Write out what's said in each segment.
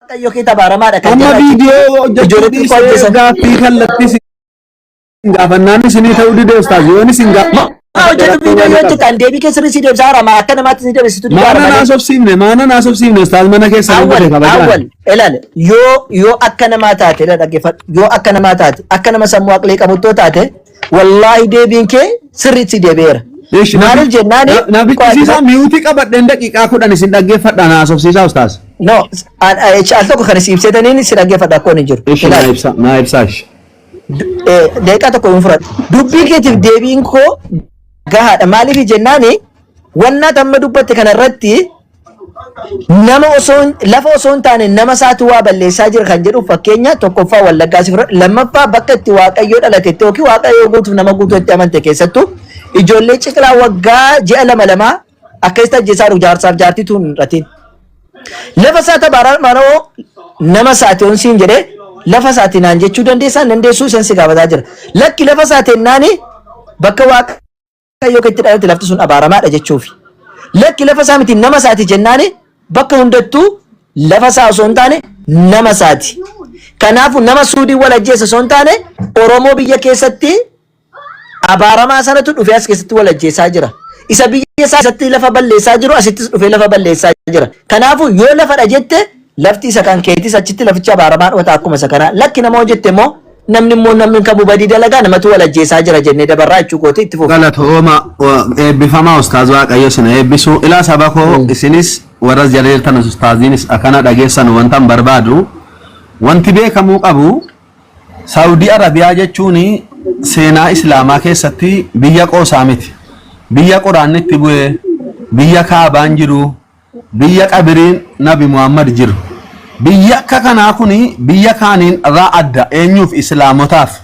Waaqayyo kee tabaaramaadha kan Amma jedhan achitti viidiyoo hojjechuu ijoollee xixiqqoo dhiisee ajjeesan. gaaffii kallattii isin gaafannaan isinii ta'uu dide ustaaz yoon isin Maa hojjetu viidiyoo yoo gaafa hojjetan deebii kee sirrii si deebisaa haramaa akka namaatti si deebisitu didaa Maana malee. naasofsiifne maana naasofsiifne ustaaz mana keessan hin Awwal dhufe kabajaan. awwal ilaali yoo yoo akka namaa taate ilaali dhaggeeffadhu yoo akka namaa taate akka nama sammuu aqlii qabuttoo taate wallaahi deebiin kee sirriitti si deebi'eera. Ishi Maaliif jennaani na fichisiisaa miyuutii qabadheen daqiiqaa 10 isin dhaggeeffadha naasofsiisaa ustaaz. No al tokko kan si ibsetaniin si dhaggeeffadha akkoon hin jiru. Ishi naa Ilaali. ibsa naa ibsaa ishi. Daqiiqaa tokko hin fudhadhu. Dubbii keetiif deebiin koo gahaadha. Maaliif jennaani wannaa tamma dubbatte kana irratti nama osoo lafa osoo hin taane nama isaatu waa balleessaa jira kan jedhu fakkeenya tokkoffaa Wallaggaa si fudhadhu. Lammaffaa bakka itti Waaqayyoo dhalatetti yookiin Waaqayyoo guutuuf nama guutuu itti amante keessattuu ijoollee ciqilaa waggaa ji'a lama lamaa akkasitti ajjeesaa jiru jaarsaaf jaartii tun hin dhatin. Lafa isaa tabaaramanoo nama isaati yoon siin jedhee lafa isaati naan jechuu dandeessaa hin dandeessuu isan si gaafataa jira. Lakki lafa isaati jennaani bakka Waaqayyoo itti dhalate lafti sun abaaramaadha jechuufi. Lakki lafa isaa miti nama isaati jennaani bakka hundattuu lafa isaa osoo hin taane nama isaati. Kanaafuu nama Suudii wal ajjeese osoo hin taane Oromoo biyya keessatti abaaramaa sanatu dhufee as keessatti wal ajjeesaa jira. Isa biyya isaa keessatti lafa balleessaa jiru asittis dhufee lafa balleessaa jira. Kanaafuu yoo lafadha jette lafti isa kan keetis achitti lafichi abaaramaa dhufata akkuma isa kanaa. Lakki nama hoo jette immoo namni immoo namni kamuu badii dalagaa namatu wal ajjeesaa jira jennee dabarraa jechuu kooti itti fufi. Galatooma eebbifamaa ustaaz Waaqayyo isin haa eebbisu. Ilaa saba koo isinis warra jala jirtan ustaaziinis akana dhageessan wantan barbaadu wanti beekamuu qabu Saawudii Arabiyaa jechuun seenaa Islaamaa keessatti biyya qoosaa miti. Biyya Quraanni itti bu'e, biyya Kaabaan jiru, biyya qabiriin Nabi Muhammad jiru. Biyyi akka kanaa kun biyya kaaniin irraa adda eenyuuf Islaamotaaf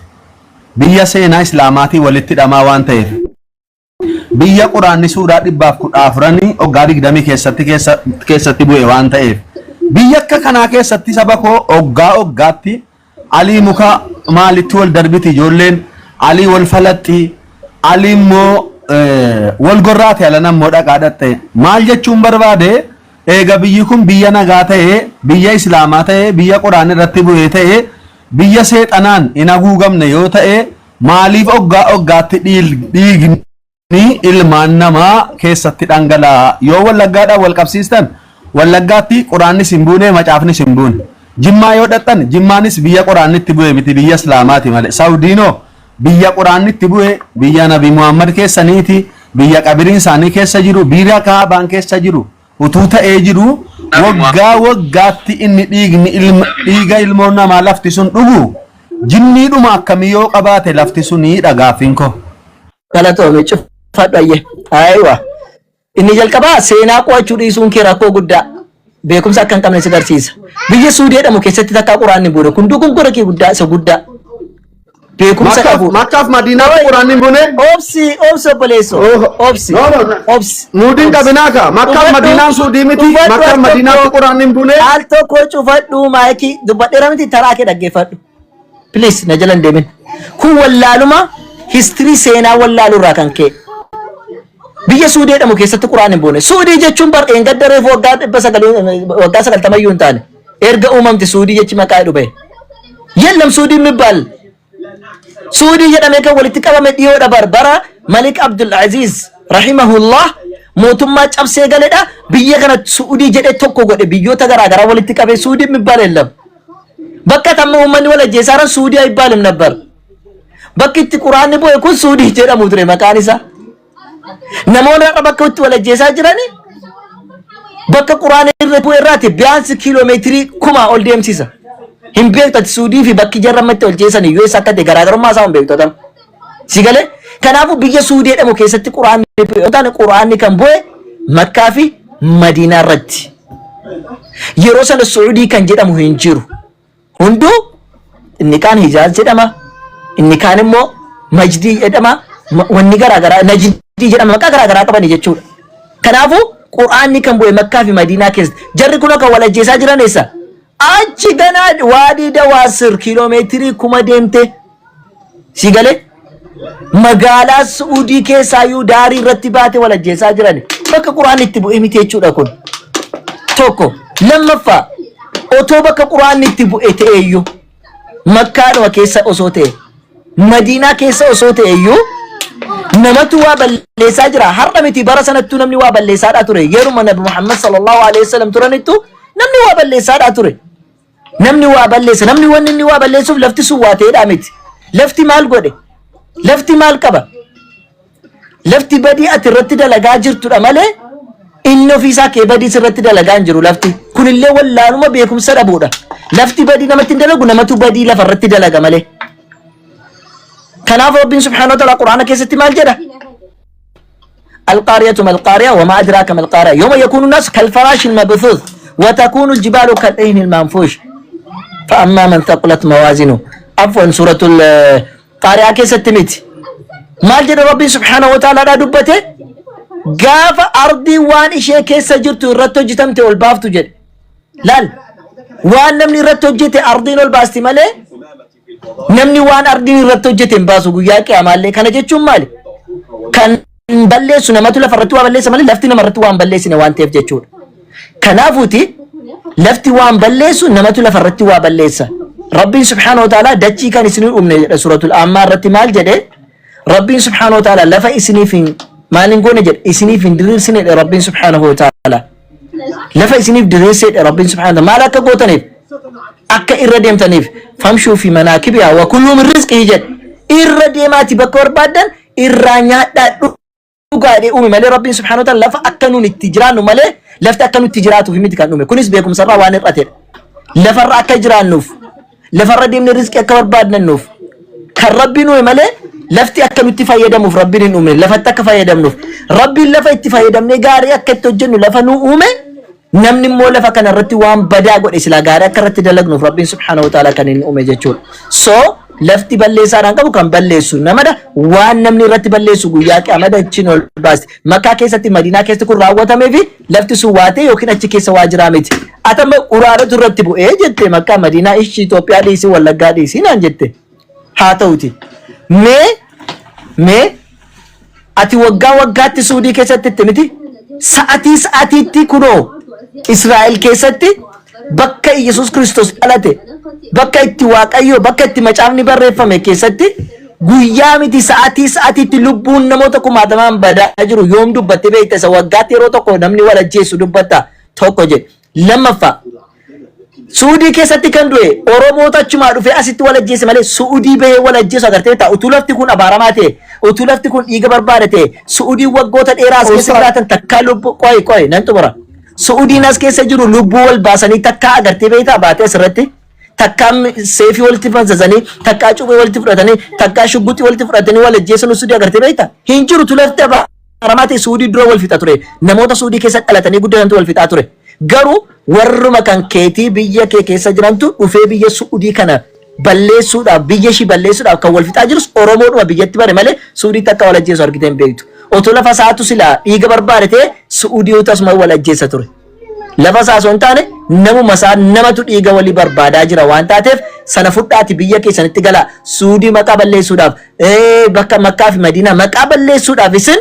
biyya seenaa Islaamaatiin walitti hidhamaa waan ta'eef. Biyya Quraanni suuraa 114 oggaa 20 keessatti keessa keessatti bu'e waan ta'eef. Biyya akka kanaa keessatti saba koo oggaa oggaatti alii muka maalitti wal darbiti ijoolleen, alii wal falaxxi, alii immoo wal gorraate alana immoo dhaqaa dhaqxe. Maal jechuun barbaade eega biyyi kun biyya nagaa ta'e, biyya Islaamaa ta'e, biyya Quraanni irratti bu'e ta'e, biyya seexanaan hin haguugamne yoo ta'e Maaliif oggaa oggaatti dhiigni ilmaan namaa keessatti dhangala'a? Yoo Wallaggaadhaan wal qabsiistan, Wallaggaatti Quraannis hin buune, Macaafnis hin buune. Jimmaa yoo dhaqxan, Jimmaanis biyya Quraanni itti bu'e miti, biyya Islaamaati malee. Saudiinoo biyya Quraanni itti bu'e, biyya Nabi Muhammad keessaniiti, biyya qabiriin isaanii keessa jiru, biyya Kaabaan keessa jiru. utuu ta'ee jiruu waggaa waggaatti inni dhiigni ilma dhiiga ilmoo namaa lafti sun dhugu jinniidhuma akkamii yoo qabaate lafti suniidha gaaffiin koo. Galatoomi cufadhu ayyee. Aywa. Inni jalqabaa seenaa qo'achuu dhiisuun kee rakkoo guddaa beekumsa akka hin qabne si agarsiisa. Biyya Suudii jedhamu keessatti takkaa quraanni hin buune kun dogongora kee guddaa isa guddaa. Beekumsa Makkaaf qabu. Makkaaf Madiinaatti Quraanni hin buune. Obsi obsi obboleesso. Oh, Obsi no, no, no. obsi. Muudiin Obsi. qabinaa kaa. Makkaaf Cufadhu Madiinaan Suudii miti. cufadhu Makkaaf al Madiinaatti tokko Quraanni hin buune. al tokko cufadhu maayikii dubbadheera miti taraa kee dhaggeeffadhu. Please na jala hin deemin. Kun wallaaluma histirii seenaa wallaaluu irraa kan ka'e. Biyya Suudii jedhamu keessatti Quraan hin buune. Suudii jechuun bar eengadda reefu waggaa 900 waggaa 90 iyyuu hin taane. Erga uumamte Suudii jechi maqaa jedhu bahe. Yellam Suudii mibbal. Suudii jedhamee kan walitti qabame dhiyoodha bar bara Malik Abdul Aziz rahimahullah mootummaa cabsee galedha. Biyya kana Suudii jedhee tokko godhe biyyoota garaa garaa walitti qabee Suudii mibbal yellam. Bakka tamma uummanni wal ajjeesaaran Suudii ayibbaalim nabbar. Bakki itti quraanni bu'e kun Suudii jedhamu ture maqaan isaa. Namoonni har'a bakka itti wal ajjeesaa jirani bakka quraanni irra bu'e irraati biyaansi kiiloomeetirii kumaa ol deemsisa. Hin beektu ati Suudii fi bakki jarra amma itti wal jeesan iyyuu eessa akka ta'e garaagarummaa isaa hin beektu atam. Si galee? Kanaafuu biyya Suudii jedhamu keessatti quraanni bu'e yoo taane quraanni kan bu'e Makkaa fi Madiinaa irratti. Yeroo sana Suudii kan jedhamu hin jiru. Hunduu inni kaan Hijaaz jedhama, inni kaan immoo Majdii jedhama, wanni garaa garaa Najdii jedhama maqaa garaa garaa qabani jechuudha. Kanaafuu Qur'aanni kan bu'e Makkaa fi Madiinaa keessatti. Jarri kun akka wal ajjeesaa jiran eessa? Achi ganaa waadii Dawaasir kiiloomeetirii 1000 deemte. Si galee? Magaalaa Su'uudii keessaayyuu daarii irratti baate wal ajjeesaa jiran. Bakka Qur'aanni itti bu'e miti jechuudha kun. Tokko. Lammaffaa. Otoo bakka Qur'aanni itti bu'e ta'eeyyuu, Makkaadhuma keessa osoo ta'e, Madiinaa keessa osoo ta'eeyyuu, namatu waa balleessaa jira. Har'a miti, bara sanattuu namni waa balleessaadhaa ture. Yeruma Nabi Muhammad sallallahu alaihi wasallam turanittu namni waa balleessaadhaa ture. Namni waa balleessa. Namni wanni inni waa balleessuuf lafti sun waa ta'eedhaa miti. Lafti maal godhe? Lafti maal qaba? Lafti badii ati irratti dalagaa jirtudha malee inni ofiisaa kee badii sirratti dalagaa hin jiru lafti. Kunillee wallaaluma beekumsa dhabuudha. Lafti badii namatti hin dalagu, namatu badii lafa irratti dalaga malee. Kanaaf Rabbiin subhaanahu wa ta'ala Quraana keessatti maal jedha? القارعة ما القارعة وما أدراك ما القارعة يوم يكون الناس كالفراش المبثوث وتكون الجبال كالعهن المنفوش فأما من ثقلت موازينه. عفوا، سورة القارعة keessatti miti. Maal jedha Rabbiin subhaanahu wa ta'ala dubbate? Gaafa ardii waan ishee keessa jirtu irratti hojjetamte ol baaftu jedhe. Laal, waan namni irratti hojjete ardiin ol baasti malee namni waan ardiin irratti hojjete hin baasu guyyaa qiyamaallee. Kana jechuun maali? Kan balleessu namatu lafa irratti waa balleessa malee lafti nama irratti waan balleessine waan ta'eef jechuudha. Kanaafuuti lafti waan balleessu namatu lafa irratti waa balleessa. Rabbiin subhaanahu wa ta'ala dachii kan isinii uumne jedha. Suuratul Ammaa irratti maal jedhe? Rabbiin subhaanahu wa ta'ala lafa isiniif hin maal hin goone jedhe, isiniif hin diriirsine jedhe. Rabbiin subhaanahu wa ta'ala lafa isiniif diriirse jedhe. Rabbiin subhaanahu wa ta'ala maal akka gootaniif? Akka irra deemtaniif. فامشوا في مناكبها وكلوا من رزقه jedhe. Irra deemaati bakka barbaaddan irraa nyaadhaa dhugaadhee uume malee Rabbiin subhaanahu wa ta'ala lafa akka nuun itti jiraannu malee lafti akka nutti jiraatuuf miti kan uume. Kunis beekumsarraa waan hir'atedha. Lafarra akka jiraannuuf, lafarra deemnee rizqii akka barbaadnannuuf kan Rabbiin uume malee lafti akka nutti fayyadamuuf Rabbiin hin uumne. Lafatti akka fayyadamnuuf, Rabbiin lafa itti fayyadamnee gaarii akka itti hojjennu lafa nu uume. Namni immoo lafa kana irratti waan badaa godhe, silaa gaarii akka irratti dalagnuuf Rabbiin subhaanahu wa ta'ala kan inni uume jechuudha. So lafti balleessaadhaan qabu, kan balleessu namadha. Waan namni irratti balleessu guyyaa qiyaama dachiin ol baasti. Makkaa keessatti, Madiinaa keessatti kun raawwatamee fi lafti sun waatee yookiin achi keessa waa jiraa miti. Atama quraanatu irratti bu'ee jette. Makkaa, Madiinaa ishii, Itoophiyaa dhiisii, Wallaggaa dhiisii naan jette. Haa ta'uti. Mee ati waggaa waggaatti Suudii keessatti itti miti, sa'atii sa'atiitti kunoo Israa'el keessatti bakka Iyyasuus Kiristoos dhalate, bakka itti Waaqayyo, bakka itti macaafni barreeffame keessatti guyyaa miti sa'atii sa'atiitti lubbuun namoota kumaatamaan badaa jiru yoom dubbatte beekta? Isa waggaatti yeroo tokko namni wal ajjeessu dubbatta tokko jedhe. Lammaffaa, Suudii keessatti kan du'e Oromoota achumaa dhufee asitti wal ajjeese malee Suudii bahee wal ajjeesu agartee ta'a. Utuu lafti kun abaaramaa ta'e, utuu lafti kun dhiiga barbaada ta'e, Suudiin waggoota dheeraa as keessa jiraatan takkaa lubbuu, qoy qoy, nan xumura. Suudiin as keessa jiru lubbuu wal baasanii takkaa agartee beektaa baatee asirratti? Takkaa seefii walitti fanzazanii, takkaa cuuphee walitti fudhatanii, takkaa shugguxii walitti fudhatanii wal ajjeesan Suudii agartee beektaa? Hin jiru. Tu lafti abaaramaa ta'e Suudii dura wal fixa ture. Namoota Suudii keessa dhalatanii guddatantu wal fixaa ture. Garuu warruma kan keetii biyya kee keessa jirantu dhufee biyya Suudii kana balleessuudhaaf, biyya ishii balleessuudhaaf kan wal fixaa jirus Oromoodhuma biyyatti bare malee Suudiitti akka wal ajjeesu argitee hin beektu. Otoo lafa isaatu silaa dhiiga barbaade ta'e Suudii tasuma wal ajjeessa ture. Lafa isaa osoo hin taane namuma isaa namatu dhiiga walii barbaadaa jira waan taateef sana fudhaati biyya keessanitti galaa. Suudii maqaa balleessuudhaaf, bakka Makkaa fi Madiinaa maqaa balleessuudhaaf isin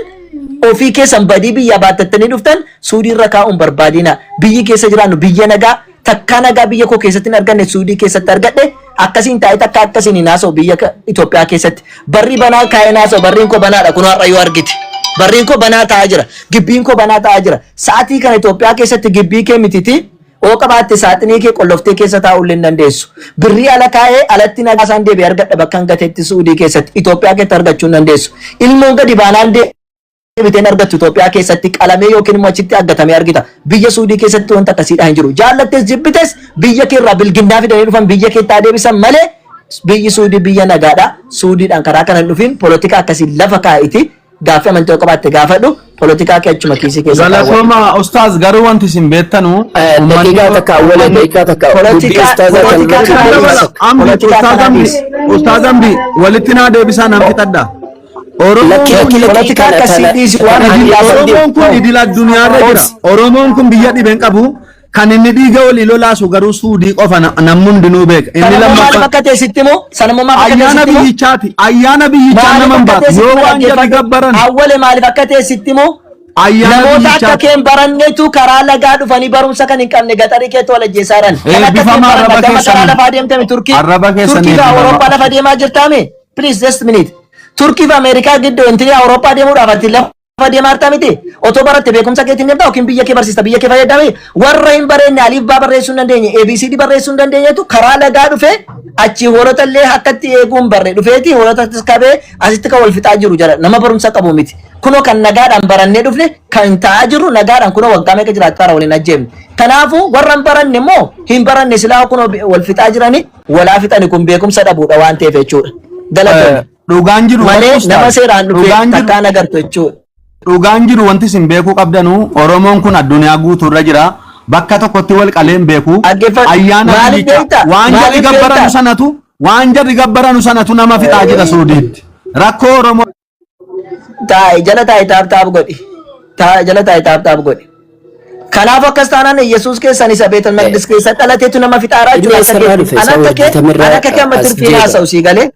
ofii keessan badii biyyaa baattattanii dhuftan Suudii irra kaa'uun barbaadina. Biyyi keessa jiraannu biyya nagaa, takkaa nagaa biyya koo keessatti hin arganne Suudii keessatti argadhe. Akkasiin taa'ee takka akkasiin hin haasa'u biyya Itoophiyaa keessatti. Barrii banaa kaa'ee haasa'u, barriin koo banaadha kun har'a yoo argite. Barriin koo banaa ta'aa jira. Gibbiin koo banaa ta'aa jira. Sa'atii kana Itoophiyaa keessatti gibbii kee mititi oo qabaatte saaxinii kee qolloftee keessa taa'uu illee hin dandeessu. Birrii ala kaa'ee alatti nagaa isaan deebi'ee argadha bakka hin gateetti Suudii keessatti. Itoophiyaa keessatti argachuu hin dandeessu. Ilmoon gadi baanaan deebiteen argattu Itoophiyaa keessatti qalamee yookiin immoo achitti aggatamee argita. Biyya Suudii keessatti wanta akkasiidha hin jiru. Jaallattes jibbites biyya keerraa bilginnaa fidanii dhufan biyya keettaa deebisan malee biyyi Suudii biyya nagaadha. Suudiidhaan karaa kana hin dhufin. Polotika akkasii lafa kaa'iti. Gaaffii amantii yoo qabaatte gaafadhu. Polotikaa kee achuma kiisii keessa kaawwadhu. Galatooma ustaaz, garuu wanti isin beektanu Daqiiqaa takka awwala, daqiiqaa takka dubbii ustaazaa kan Polotikaa irratti kana daqiiqaa dhiisi. takka. Ambi Polotikaa ustaaz kana Ambi dhiisi. ustaaz Ambi walitti naa deebisaa nan fixadha. Oromoon Lakki kun lakki lakki Polotikaa tana akkasii tana dhiisi, waan tana ani ani gaafadhu. Oromoon kun idil addunyaarra jira. Obsi. Oromoon kun biyya dhibeen qabu. Kan inni dhiiga walii lolaasu garuu Suudii qofa, namni hundinuu beeka. Inni Sanammoo maaliif lammaffaa akka ta'e sitti himu? Sanammoo maaf akka ta'e ayyaana sitti himu? biyyichaati. Ayyaana biyyichaa Maaliif nama hin akka ta'e baatu. sitti Yoo himu? waan jarri Dhaggeeffadhu. gabbaran Awwale, maaliif akka ta'e sitti himu? Ayyaana Namoota akka biyyichaati. kee hin barannetu karaa lagaa dhufanii barumsa kan hin qabne gaxarii keetti wal ajjeesaa jiran. Kan akka kee hin Eebbifamaa baranne arraba gama karaa keessanii. lafaa deemtame Turkii Arraba keessanii Turkii fi eebbifamaa. Awurooppaa lafa deemaa jirtaame. Please just minute. Turkii fi Ameerikaa gidduu intini Awurooppaa deemuudhaaf ati lafa deemaa jirtaa miti. Otoo baratte beekumsa keetiin deemta yookiin biyya kee barsiista, biyya kee fayyadame. Warra hin bareenye, aliif baa barreessuu hin dandeenye, ABCD barreessuu hin dandeenyetu karaa lagaa dhufe, achi hoolota illee akkatti eeguu hin barre dhufeeti hoolota qabee asitti kan wal fixaa jiru jala nama barumsa qabu miti. Kunoo kan nagaadhaan barannee dhufne, kan ta'aa jirru nagaadhaan kunoo waggaa meeqa jiraachaa jira, waliin ajjeefne. Kanaafuu warra hin baranne immoo hin baranne, silaa kunoo wal fixaa jirani, walaa fixani, kun beekumsa dhabuudha waan ta'eef jechuudha. Galatoomne. Dhugaan jiru Malee ustaaz. Nama seeraan dhufee Dhugaan jiru takkaan agartu jechuudha. Dhugaan jiru wanti isin beekuu qabdanu, Oromoon kun addunyaa guutuurra jira. Bakka tokkotti wal qaleen beeku. Dhaggeeffadhu. Ayyaana Maaliif biyyicha beektaa? waan jarri Maaliif gabbaranu beektaa? sanatu, waan jarri gabbaranu sanatu nama fixaa jira Suudiitti. Rakkoo Oromoo Taa'e jala taa'e, tap tap godhi. Taa'e jala taa'e, tap tap godhi. Kanaaf akkas taanaan Yesuus keessan isa Beetal Maqdis keessa dhalateetu nama fixaaraa Inni jiru akka eessarraa kee. dhufe? An Isa akka kee, hojjetamerraa an akka kee amma as tirfiin deebi'a. haasa'u sii galee.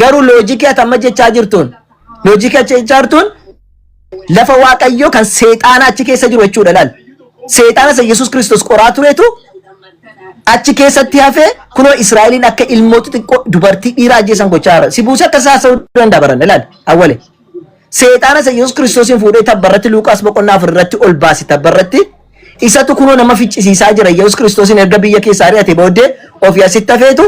Garuu loojikii ati amma jechaa jirtuun, loojikii ati jechaa jirtuun lafa Waaqayyoo kan seexaana achi keessa jiru jechuudha laal. Seexaana isa Yesuus Kiristoos qoraa turetu achi keessatti hafee kunoo Israa'eliin akka ilmoo xixiqqoo dubartii dhiiraa ajjeesan gochaa jira. Si buusee akka haasa'uu danda'a baran ilaali awwale. Seexaana isa Yesuus Kiristoosiin fuudhee tabbarratti Luuqaas boqonnaa 4 irratti ol baase, tabbarratti isatu kunoo nama ficcisiisaa jira. Yesuus Kiristoosiin erga biyya keessaa ari'ate booddee ofii asitti hafeetu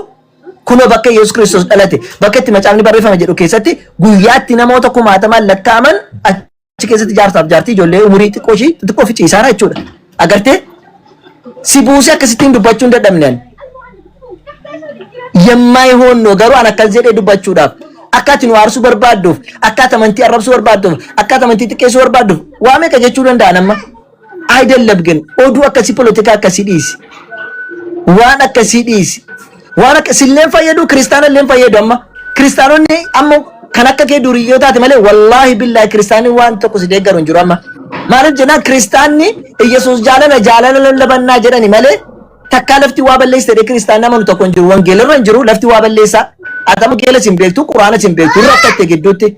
kunoo bakka Yesuus Kiristoos dhalate, bakka itti macaafni barreeffame jedhu keessatti guyyaatti namoota kumaatamaan lakkaa'aman achi keessatti jaarsaaf jaartii, ijoollee umurii xiqqoo ishii xixiqqoo ficcisiisaa jechuudha. Agartee, si buusee akkasittiin dubbachuu hin dadhabne ani. የማይሆን ነው garuu an akkas jedhee dubbachuudhaaf, akka ati nu aarsuu barbaadduuf, akka ati amantii arrabsuu barbaadduuf, akka ati amantii xiqqeessuu barbaadduuf waa meeqa jechuu danda'an amma. አይደለም ግን oduu akkasii, polotikaa akkasii dhiisi. Waan akkasii dhiisi. Waan akka silleen fayyadu, kiristaana illeen fayyadu. Amma kiristaanonni amma kan akka kee duriyyoo taate malee, wallaahi billaahi, kiristaanni waan tokko si deeggaru hin jiru amma. Maaliif jennaan, kiristaanni Iyyasuus jaalala jaalala lallabannaa jedhani malee takkaa lafti waa balleessa jedhee kiristaanni amanu tokko hin jiru. Wangeelarra hin jiru lafti waa balleessa. Ati amma wangeela hin beektu, quraana hin beektu, rakkatte gidduutti.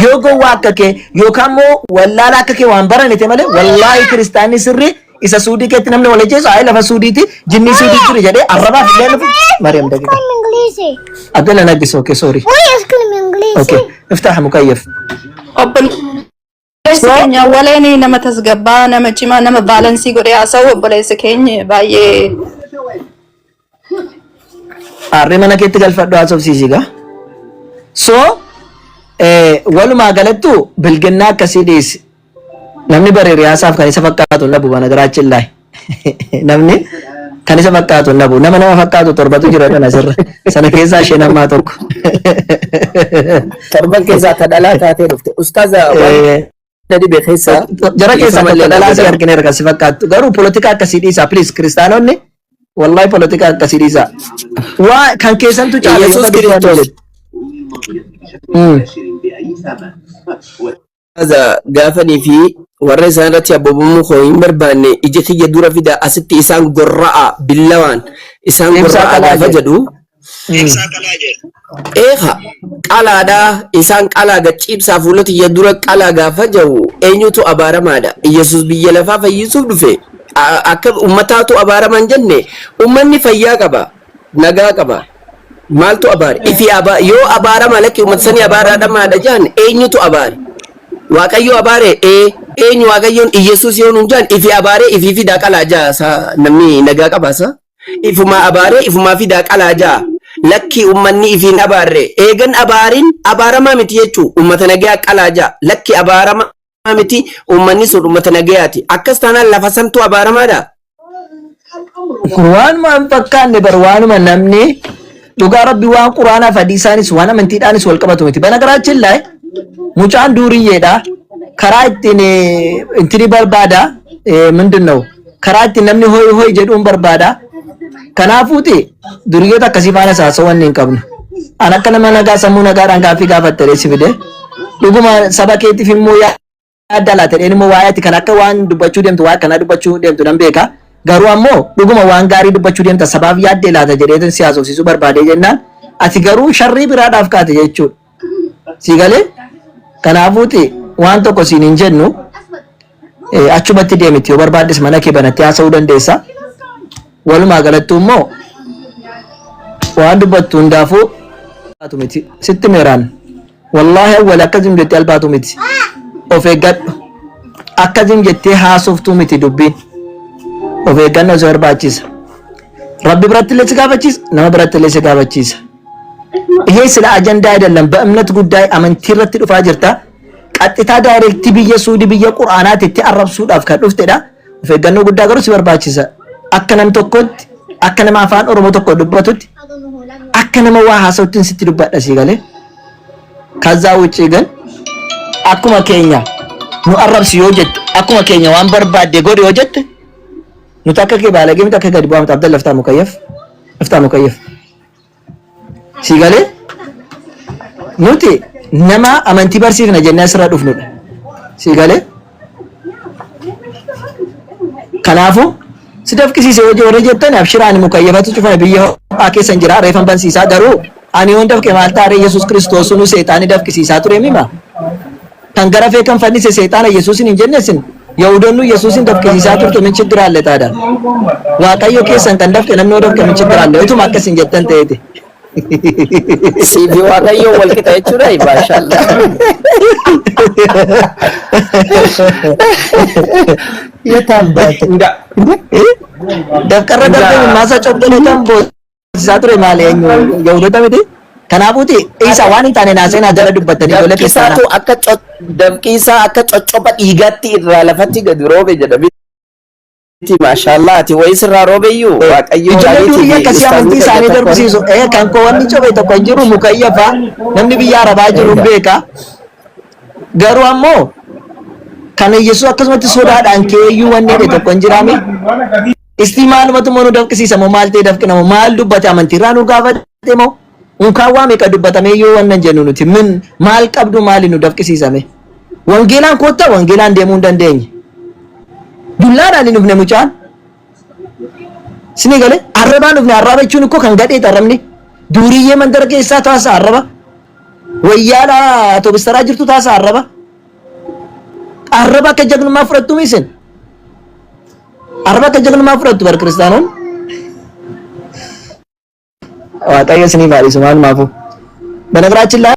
Yoo gowwaa akka kee yookaan immoo wallaala akka kee waan barane ta'e malee, wallaahi, kiristaanni sirrii isa Suudii keetti namni wal ajjeesu ayi lafa Suudiiti, jinnii Suudii jiru jedhee arrabaaf illee dhufu. Mariam دقيقة. اتكلم انجليزي. عبد نقص، okay, sorry. وي اتكلم انجليزي. Okay, افتح مكيف. Obboleessi keenya waleen nama tasgabbaa, nama cimaa, nama balance godhee haasa'u, obboleessi keenya baay'ee. Harree mana keetti galfadhu, haasofsiisi gaa. So walumaa galattu bilginnaa akkasii dhiisi. Namni bare riyaasaaf kan isa fakkaatu hin dhabu በነገራችን ላይ. Namni kan isa fakkaatu hin dhabu. Nama nama fakkaatu torbatu jira kan asirra. Sana keessaa isheen ammaa tokko. Torban keessaa ta dhalaa taatee dhufte. Ustaaza, waan na dhibe keessaa Jara keessaa dhiifama tokko illee dhalaa si godhama. argineera kan si fakkaattu. Garuu polotikaa akkasii dhiisaa, please, kiristaanonni, wallahi, polotikaa akkasii dhiisaa. Waa kan keessantu caala yoo Yesuus Kiristoos Ustaaza, gaafanii fi warra isaan irratti abboobamuu koo hin barbaanne, ija kiyya dura fida, asitti isaan gorra'a, billawaan isaan Ibsaa gorra'a qalaa gaafa jedhe. jedhu, eeka qalaadhaa, isaan qalaa gachiibsaa, fuula kiyya dura qalaa gaafa jedhu, eenyutu abaaramaadha? Yesus biyya lafaa fayyisuuf dhufe. Akka ummataatu abaaraman jenne, ummanni fayyaa qaba, nagaa qaba. Maaltu abaare? Ifi aba yoo abaarama, lakki, ummata sanii abaaraadhamaadha jaan, eenyutu abaare? Waaqayyo abaare? Ee, eenyu Waaqayyoon? Iyesuus yoo nuun jaan, ifi abaaree ifii fidaa qalaa jaa. Sa namni nagaa qaba, sa ifumaa abaaree ifumaa fidaa qalaa jaa. Lakki, ummanni ifiin abaarre, eegan abaarin abaaramaa miti jechuu, ummata nagaa qalaa jaa. Lakki, abaaramaa miti, ummanni sun ummata nagayaati. Akkas taanaan lafa santu abaaramaadha. Waanuma hin fakkaanne bar, waanuma namni dhugaa rabbi waan quraanaaf hadiisaanis waan amantiidhaanis wal qabatu miti. በነገራችን ላይ mucaan duuriyyeedha. Karaa ittiin intini barbaada, ምንድን ነው, karaa ittiin namni hoyi hoyi jedhuun barbaada. Kanaafuuti duriyyoota akkasii faana haasawwan hin qabnu. An akka nama nagaa, sammuu nagaadhaan gaaffii gaafatte si fide. Dhuguma saba keetiif immoo yaadda laata jedheen immoo waa'ee ati kan akka waan dubbachuu deemtu, waa'ee akkanaa dubbachuu deemtu nan beeka. Garuu ammoo dhuguma waan gaarii dubbachuu deemta, sabaaf yaaddee laata jedheetin si haasofsiisuu barbaadee jennaan ati garuu sharrii biraadhaaf kaate jechuudha. Si galee? Kanaafuuti waan tokko siin hin jennu. Achumatti deemiti yoo barbaaddes mana kee banattee haasa'uu dandeessa. Walumaa galattuu immoo waan dubbattu hundaafuu albaatu miti sitti meeraan wallaahi awwal akkasiin jettee albaatu miti of eeggadhu akkasiin jettee haasoftuu miti dubbiin of eeggannoo si barbaachisa. Rabbi biratti illee si gaafachiisa nama biratti illee si gaafachiisa. ይሄ ስለ አጀንዳ አይደለም። በእምነት ጉዳይ amantii irratti dhufaa jirta. Qaxxitaa direct biyya Suudii biyya Qur'aanaatti itti arrabsuudhaaf kan dhuftedha. Of eeggannoo guddaa garuu si barbaachisa. Akka nam tokkotti, akka nama afaan Oromoo tokko dubbatutti, akka nama waa haasawuttiin sitti dubbadha sii galee. ከዛ ውጪ ግን akkuma keenya nu arrabsi yoo jette, akkuma keenya waan barbaadde godhi yoo jette, nuti akka kee baalagee miti, akka gadi bu'aa miti. Abdalla iftaa mukayyaf iftaa mukayyaf sii galee nuti nama amantii barsiifna jennee asirra dhufnudha. Sii galee kanaafuu si dafqisiise hojii warri jettan abshira ani mukayyafatu cufame biyya ho'aa keessan jira reefan bansiisaa garuu ani yoon dafqe maal taaree Yesuus Kiristoos nu seexaani dafqisiisaa ture mima. Kan garafee kan fannise seexaana Yesuusin hin jenne isin Yahudoonni Yesuusin dafqisiisaa turte min ችግር አለ ታዲያ? Waaqayyo keessan kan dafqe namni yoo dafqe min ችግር አለ? Utuma akkas hin jettan ta'eeti. Siifi Waaqayyo wal qixa jechuudha maashaallah. Yetaan baate. Dafqarra darbee maasa cobdee kan boosisaa ture maali eenyu Yahudoota miti? Kanaafuuti isa waan hin taane naaseenaa jala dubbattanii ijoollee kiristaanaa. Dafqisaatu akka dafqisaa akka coccoba dhiigaatti irraa lafatti gadi roobe jedha miti maashaallah ati wayii sirraa roobe iyyuu Waaqayyo Ijoollee durii akkasii amantii isaanii darbisiisu. Kan koo wanni cobe tokko hin jiru mukayyafa namni biyya Arabaa jiru beeka. Garuu ammoo kan Yesuus akkasumatti sodaadhaan keeyyuu wanni jedhe tokko hin jiraami. Istii maalumatu immoo nu dafqisiisa moo maal ta'e dafqina moo maal dubbate amantiirraa nu gaafate moo unkaan waa meeqa dubbatame iyyuu wannan jennu nuti min maal qabdu maali nu dafqisiisame. Wangeelaan koottaa wangeelaan deemuu hin dandeenye. Dullaadhaan hin dhufne mucaan. Isinii galee arrabaan dhufne arraba jechuun ikkoo kan gadheeti arrabni. Duuriyyee mandara keessaa taasa arraba. Wayyaadha atoobistaraa jirtu taasa arraba. Arraba akka jagnummaa fudhattu isin. Arraba akka jagnummaa fudhattu bar kiristaanoon. Waaqayyo isinii baadhisu maalumaafuu. በነገራችን ላይ